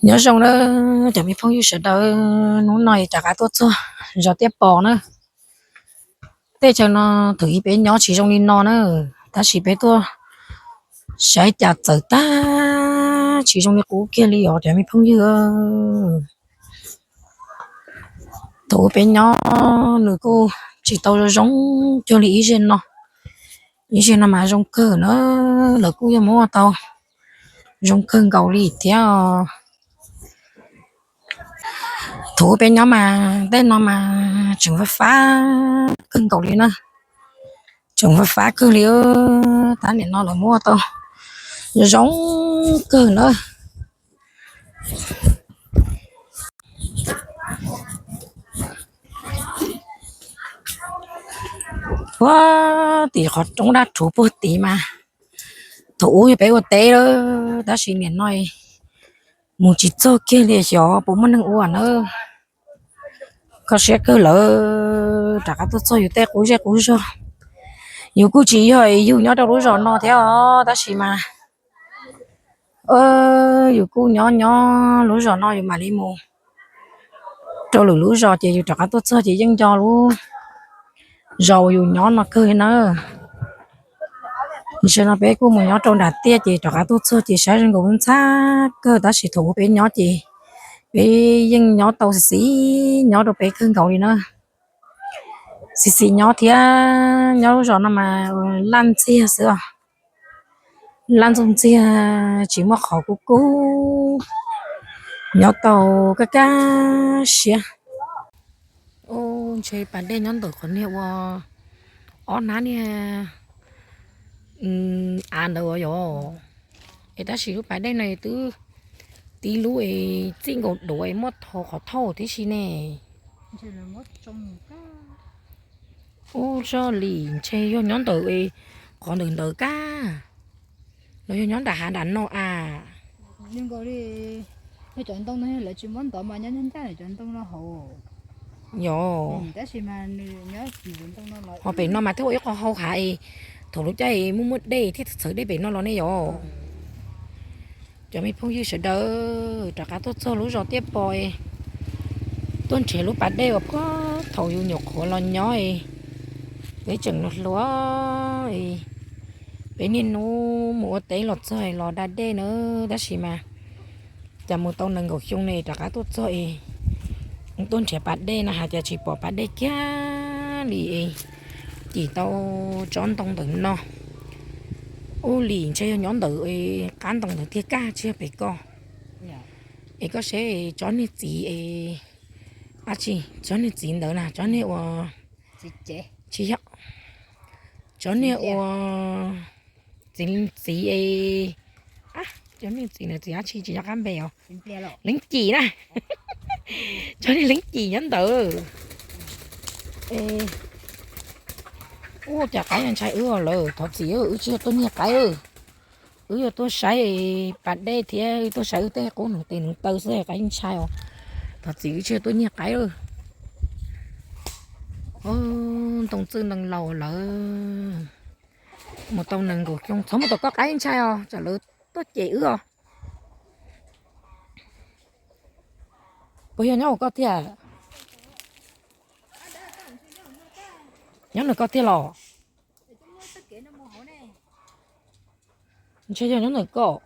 Nyob zoo na cov me phooj ywg sawv daws, hnub no rov qab tuaj txog zos Tiaj Pos na. Tej chaw no thaum ub peb nyob tsis zoo li no na, tab sis peb tuaj saib cas txawm tag tsis zoo li qub kiag li os cov me phooj ywg. Thaum ub peb nyob nws kuj tsis tau zoo zoo cuag li ib zaug no. Ib zaug no mas zoo kawg na, lawv kuj yuav muab ua tau zoo kawg nkaus li thiab. Thaum ub peb nyob mas tej no mas tseem fab fab kawg nkaus li na, tseem fab fab kawg li, tab nim no lawv muab ua tau zoo kawg na. Puag tim qhov roob dab rhuv puag tid mas thaum ub yog peb ua teb lawm, tab sis nim no mus tsis txog kiag li, xyov puas muaj neeg ua na. Kho siab kawg lawm, rov qab tuaj txog yus tej qub zej qub zog. Yus kuj tsis yog yus nyob rau lub zos no thiab os, tab sis mas yus kuj nyob nyob lub zos no yus mam li mus rau lwm lub zos, ces yus rov qab tuaj txog ces yeej nco lub zos uas yus nyob no kawg li na. Tam sim no peb kuj mus nyob rau nram tiaj ces rov qab tuaj txog ces saib zoo nkaus ntxhab kawg, tab sis thaum ub peb nyob ces peb yeej nyob tau xis xis nyob rau peb kawg nkaus li na. Xis xis nyob thiab, nyob lub zos no mas laj ntxiag xwb os. Laj ntxuag ntxiag, tsis muaj qhov kub kub, nyob tau kaj kaj siab. Ntshe pas dej nyob ntawm qhov niag ua ob hnab niag av ntawd uas yog, es tab sis lub pas dej no twb tib lub es txij nkaus duav es muab thau qhov thauj tib si ne. Ub, zoj li ntshe yog nyob ntawm qhov ntawm ntawd kab los yog nyob nram hav nram no a. Yog cov ntoo no lawv tsis muab ntov mas nyob ncaj ncaj cov ntoo no hauv. Yog, ho pem no mas thiaj ua ib qho hau hav es thaum lub caij muaj muaj dej thiaj txhawv dej pem no los ne yog. Cov me phooj ywg sawv daws, rov qab tuaj txog lub zos Tiaj Pos, tuaj nrhiav lub pas dej uas puag thaum yus nyuam qhuav los nyob, peb tseem hluas hluas, peb niaj hnub mus ua teb los txog los da dej na, tab sis mas cas mus tau nees nkaum xyoo ne rov qab tuaj txog es tuaj nrhiav pas dej no hais tias tsis pom pas dej kiag li es cim tau tsob ntoo ntawm no. Ub, li ntshe yog nyob ntawm qab ntoo ntawd tiag kag tsis yog pem ko. Es koj seb tsob niag txiv es, ab tsi, tsob niag txiv ntawd na, tsob niag ua, tsis yog, tsob niag ua txiv, txiv es, cov niag txiv ntawd txiv ab tsi tsis nco qab npe os. Leeb Cim na. Tsob niag Leeb Cim nyob ntawd. Ub, cas qaib ntshai wb lawm, thov txim, wb tsis yog tuaj nyiag qaib, wb yog tuaj saib pas dej thiab tuaj saib wb tej qub nees tes nees taw xwb, qaib ntshai os. Thov txim, wb tsis yog tuaj nyiag qaib. Ntoo txwj ntoo laus lawm, mus tau nees nkaum xyoo txhob mus tom koj qaib ntshai os, tsam lawv tuaj cem wb os. Puas yog nyob hauv koj tiag? Nyob ntawm koj tiag los? Ntshe yog nyob ntawm koj.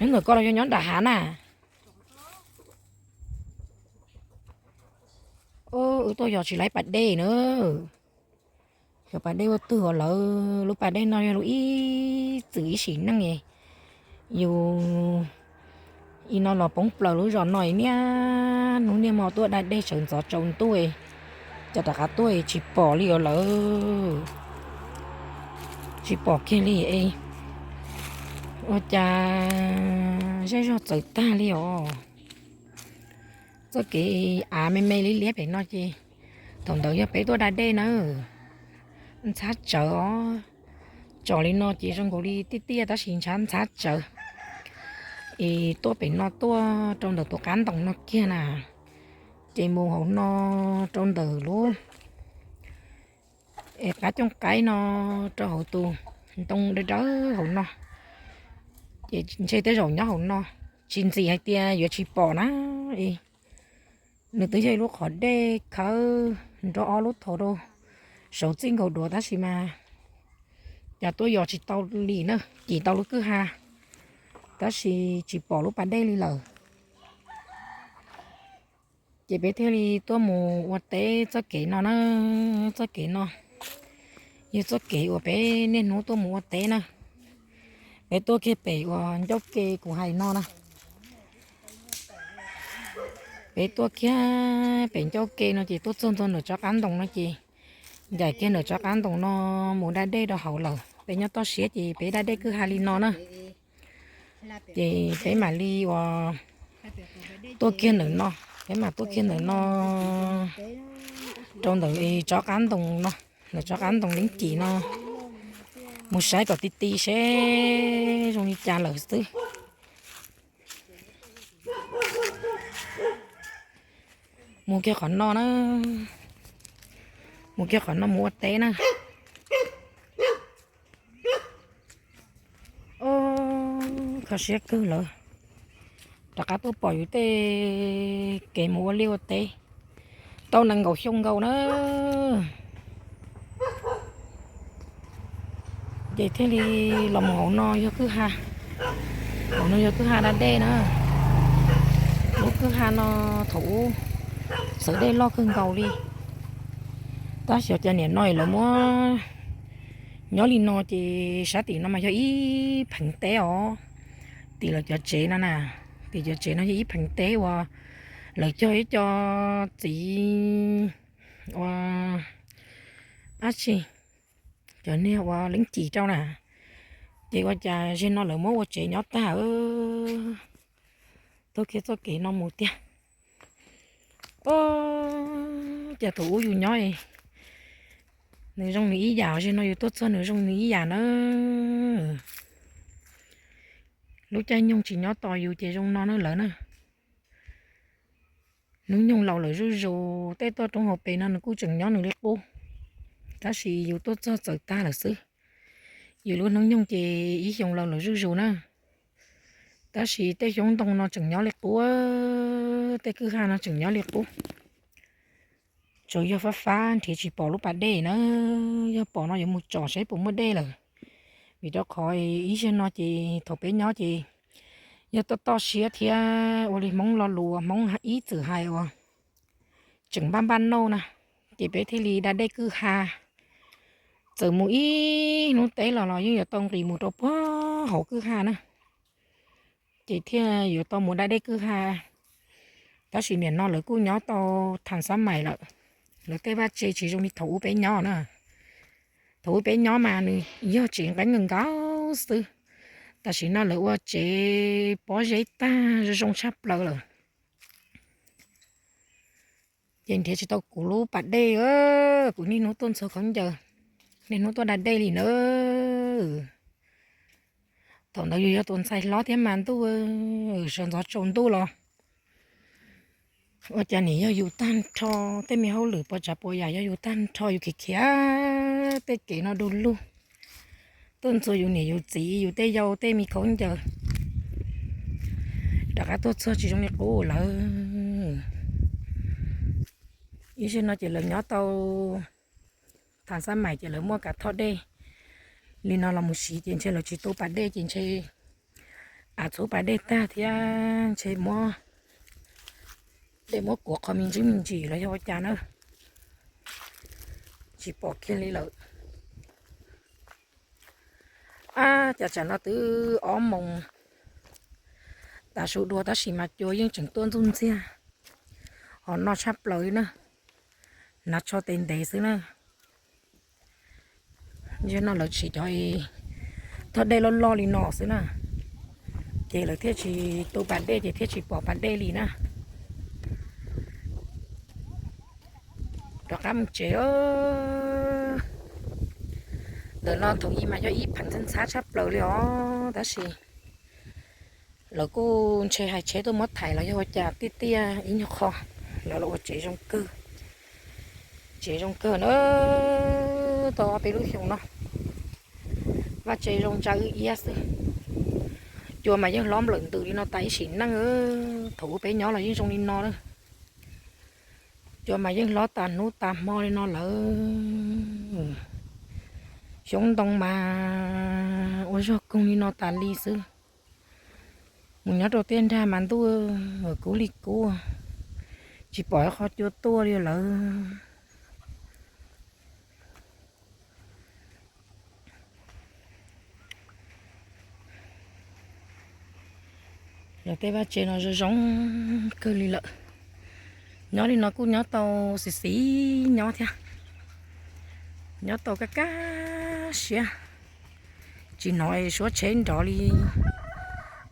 Nyob ntawm koj los yog nyob nram hav na? Wb tuaj yos tsis laib pas dej na. Yog pas dej ua twg os lawv, lub pas dej no yog lub ib txwm ib sim neej. Yus ib no los poob plaws lub zos no niaj hnub niaj hmo tuaj da dej sawv ntxov tsaus ntuj, cas rov qab tuaj tsis pom li os lawv. Tsis pom kiag li es ua cas zej zog txawv tag li os. Txoj kev av me me liab liab pem no ces thaum ntawd yog peb tuaj da dej na. Ntxhab tsawv os, tsom li no ces zoo nkaus li tiaj tiaj tab sis ntxhab ntxhab tsawv. Es tuaj pem no tuaj rau ntawm tus qab ntoo no kiag na, ces mus hauv no rau ntawm lub es qab cooj qaib no rau hauv tus ntoo dawb dawb hauv no, ces ntshe tej zaum nyob hauv no. tsis ntxim hais tias yuav tsis pom na. Nws twb yog ib lub qhov dej khawb nrov ob lub thaum rau saum txij nkaus duav tab sis mas cas tuaj yos tsis tau li na, cim tau lub kwj ha tab sis tsis pom lub pas dej li lawm. Ces peb thiaj li tuaj mus ua teb txoj kev no na. Txoj kev no yog txoj kev uas peb niaj hnub tuaj mus ua teb na. Peb tuaj kiag pem uas ncauj ke kuv hais no na. Peb tuaj kiag pem ncauj ke no ces tuaj txog ntua ntawm tsob qab ntoo no ces ncaim kiag ntawm tsob qab ntoo no mus da dej rau hauv lawm. Peb nyob toj siab ces peb da dej kwj ha li no na. Ces peb mam li uas tuaj kiag ntawm no, peb mam tuaj kiag ntawm no rau ntawm tsob qab ntoo no, ntawm tsob qab ntoo leeb cim no mus saib kom ti ti seb zoo li cas lawm xwb. Mus kiag qhov no na, mus kiag qhov no mus ua teb na. Kho siab kawg lawm, rov qab tuaj pom yus tej kev mus ua liaj ua teb tau nees nkaum xyoo nkaus na. Ces thiaj li los mus hauv no yog kwj ha, hauv no yog kwj ha da dej na. Lub kwj ha no thaum ub txawv dej loj kawg nkaus li, tab sis cas niam no lawv muab nyob li no ces sab tim no mas yog ib pheev teb os. Tim lawv cov tsev no na, tim cov tsev no yog ib pheev teb uas lawv cog ib co txiv ua dab tsi, cov niag ua leeb cim rau na. Ces ua cas zeg no lawv muab ua tsev nyob tag. Taug kiag txoj kev no mus tiag. Cas thaum ub yus nyob nws zoo nws ib yam, zeg no yus tuaj txog nws zoo nws ib yam na. Lub caij nyoog tsis nyob tos yus ces zoo no na lawv na. Hnub nyoog laus lawm zuj zus, tej toj roob hauv pes no nws kuj tseem nyob nws li qub, tab sis yus tuaj txog txawm tag lawm xwb. Yus lub hnub nyoog ces ib xyoos laus lawm zuj zus na, tab sis tej xyoob ntoo no tseem nyob li qub, tej kwj ha no tseem nyob li qub. Tsuas yog fab fab nrhiav tsis pom lub pas dej na, yog pom no yuav mus tsom saib puas muaj dej lawm. Vim rau qhov ib zaug no ces thaum peb nyob ces yog toj toj siab thiab ua li Hmoob lo lus uas Hmoob ib txwm hais uas tseem npaj npaj nauj na, ces peb thiaj li da dej kwj ha. Txawm mus ib hnub teb los los yeej yuav tau nqis mus rau puag hauv kwj ha na, ces thiaj yuav tau mus da dej kwj ha. Tab sis nim no lawv kuj nyob tau thas xab mais lawm, lawv tej vaj tse tsis zoo li thaum ub peb nyob na. Thaum ub peb nyob mas nws yog tsev nqeeb nkaus nkaus xwb, tam sim no lawv ua tsev pob zeb tag zoo zoo tshaj plaws lawm. Ces nrhiav tsis tau kuv lub pas dej, kuv niaj hnub tuaj ntxhua khaub ncaws, niaj hnub tuaj da dej li na. Thaum ntawd yus yog tus ntxhais hlob thiab mas ntuj, sawv ntxov tsaus ntuj los ua cas nim yog yus tag nrho, tej me hauj lwm puas tsav puas yam yog yus tag nrho, yus khiav khiav tej kev no du lug. Tuaj ntxhua yus niam yus txiv yus tej yau tej me khaub ncaws, rov qab tuaj txog tsis zoo li qub lawm. Ib zaug no ces lawv nyob tau thas xab mais ces lawv muaj kav thoj dej li no los mus siv ces ntshe lawv tsis tu pas dej ces ntshe av txhub pas dej tag thiab ntshe muab dej muab kuav qho me ntsis me ntsis los yog ua cas na, tsis pom kiag li lawm. Ab, cas tsam no twb ob moos tav su dua tab sis mas cua yeej tseem tuaj ntxuj ntxiag ho noj tshaj plaws li na, hnav tsho tes ntev xwb na. Zaum no lawv siv cov thoj dej loj loj li no xwb na, ces lawv thiaj tsis tu pas dej ces thiaj tsis pom pas dej li na. Rov qab mus tsev. Ntawm no thaum ub mas yog ib pheev ntxhab ntxhab tshaj plaws li os, tab sis lawv kuj ntshe hais tsheb tuaj muab thaiv los yog ua cas tiaj tiaj ib nyuag qho, lawv los ua tsev zoo kawg. Tsev zoo kawg na, tau ob peb lub xyoo no vaj tsev zoo ntsa wb iab xwb. Cua mas yeej hlob nplawm ntws li no tas ib sim neej. Thaum ub peb nyob los yeej zoo li no na. Cua mas yeej hlob tas hnub tas hmo li no lawm. Xyoob ntoo mas ua zog koog li no tas li xwb. Mus nyob rau tiaj nrag mas ntuj, kub li kub, tsis pom qhov cua tuaj li lawm. Yog tej vaj tse no zoo zoo kawg li lawm. Nyob li no kuj nyob tau xis xis nyob thiab, nyob tau kaj kaj siab. Tsis hnov suab tsheb nrov li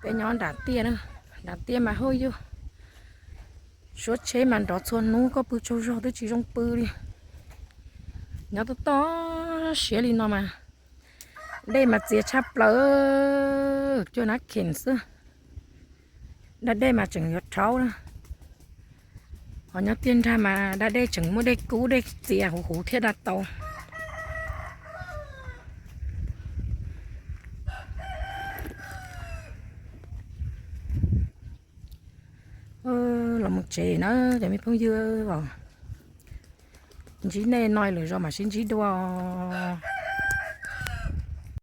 peb nyob nram tiaj na. Nram tiaj mas hauj yug, suab tsheb mas nrov txhua hnub, koj pw tsaug zog twb tsis zoo pw li. Nyob toj toj siab li no mas dej mas txias tshaj plaws, cuag nab kheem xwb. Da dej mas tseem yuav rhaub na. Ho nyob tiaj nrag mas da dej tseem muaj dej kub dej txias huv huv thiab da tau. Los mus tsev na cov me phooj ywg, ntsib nej no lwm zaus mam sib ntsib dua.